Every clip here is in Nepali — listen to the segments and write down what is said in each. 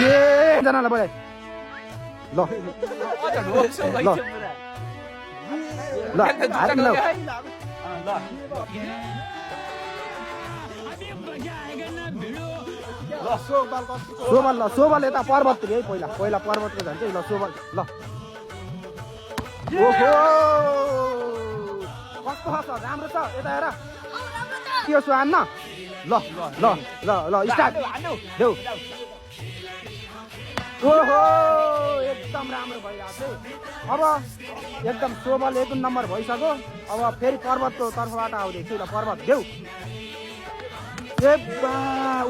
ये जनालाई बोलाइ ल ल ल हार्नु ल सोबल ल सोबल यता पर्वतको है पहिला पहिला पर्वतको जान्छ ल सोबल ल ओहो कस्तो छ राम्रो छ यता हेर के सो हान्न ल ल ल ल स्टार्ट देऊ ओहो एकदम राम्रो भइरहेको छ अब एकदम सोबल 1 नम्बर भइसक्यो अब फेरि पर्वतको तर्फबाट आउँदैछ ल पर्वत देऊ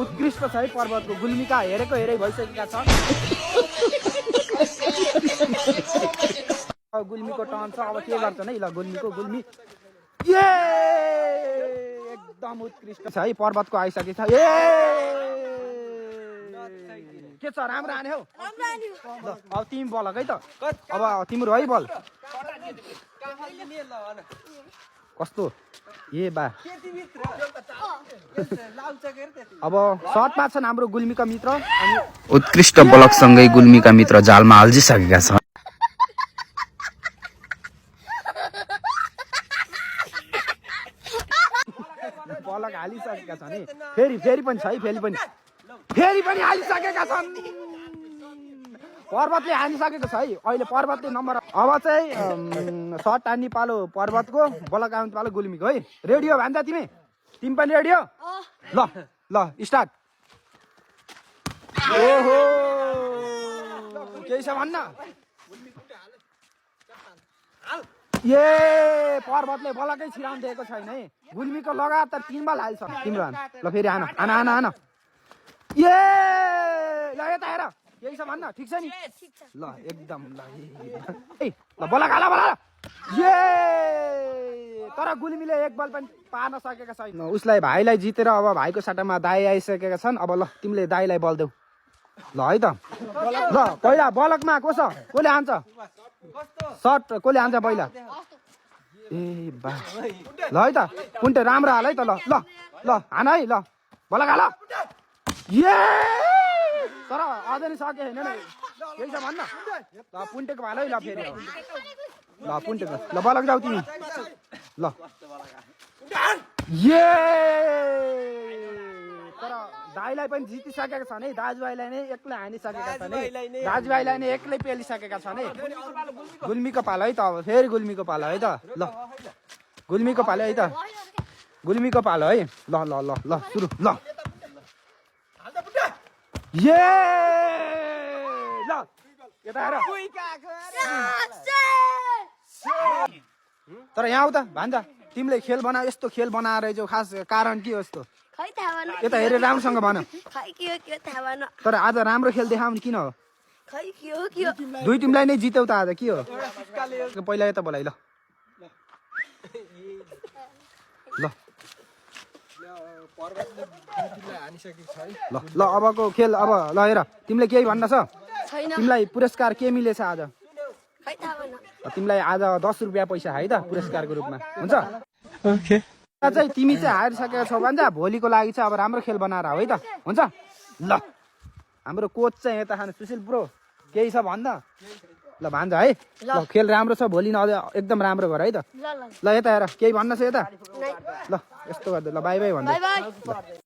उत्कृष्ट छ है पर्वतको गुल्मीका हेरेको हेरै भइसकेका छ गुल्मीको टर्न छ अब के गर्छ नै ल गुल्मी ए एकदम उत्कृष्ट छ है पर्वतको आइसकेछ ए के छ राम्रो आने हौ ल अब तिमी बल है त अब तिम्रो है बल कस्तो ए बा अब सर्टमा छन् हाम्रो गुल्मीका मित्र अनि उत्कृष्ट बलकसँगै गुल्मीका मित्र जालमा अल्झिसकेका छन् बलक हालिसकेका छन् है फेरि पनि छ है फेरि पनि हालिसकेका छन् पर्वतले हानिसकेको छ है अहिले पर्वतले नम्बर अब चाहिँ सर्ट हान्ने पालो पर्वतको बलक आउने पालो गुल्मीको है रेडियो भन्छ तिमी पनि रेडियो ल ल स्टार्ट ओहो केही छ भन्न ए पर्वतले बलकै छिराउनु दिएको छैन है गुल्मीको लगातार 3 बल हाल्छ तिम्रो ल फेरि आन ए ल यता हेर केही छ भन्न ठिक छ नि ल एकदम ल बलक हाल ए तर गुल्मीले 1 बल पनि पार्न सकेका छैन उसलाई भाइलाई जितेर अब भाइको साटामा दाइ आइसकेका छन् अब ल तिमीले दाइलाई बल देऊ ल है त ल पहिला बलकमा कसले हान्छ सर्ट कसले हान्छ पहिला ए बा ल है त पुन्टे राम्रो हाल है त ल हान है ल बलक हाल ए तर अझै नि सके हैन केही छ भन्न ल पुन्टेको भाल है ल फेरि ल पुन्टेको ल बलक जाऊ तिमी ल ए तर दाइलाई पनि जितिसकेका छन् है दाजुभाइलाई नै एक्लै हानिसकेका छन् है दाजुभाइलाई नै एक्लै पेलिसकेका छन् है गुल्मीको पालो है त अब फेरि गुल्मीको पालो है त ल गुल्मीको पालो है त गुल्मीको पालो है ल सुरु ल ए ल यता हेर तर यहाँ आऊ त भान्जा तिमीले खेल बना यस्तो खेल बनाएर जो खास कारण के हो यस्तो यता हेरेर राम्रोसँग भन तर आज राम्रो खेल देखाउने किन हो दुई टिमलाई नै जित्यौ त आज के हो पहिला यता बोलाइ ल ल अबको खेल अब ल हेर तिमीले केही भन्न छ तिमीलाई पुरस्कार के मिलेछ आज तिमीलाई आज 10 रुपियाँ पैसा है त पुरस्कारको रूपमा हुन्छ ओके चाहिँ तिमी चाहिँ हारिसकेका छौ भन्छ भोलिको लागि चाहिँ अब राम्रो खेल बनाएर है त हुन्छ ल हाम्रो कोच चाहिँ यता खानु सुशील ब्रो केही छ भन्न ल भान्जा है ल खेल राम्रो छ भोलि एकदम राम्रो गर है त ल यता हेर केही भन्न छ यता ल यस्तो गर्दै ल बाई बाई भन्दै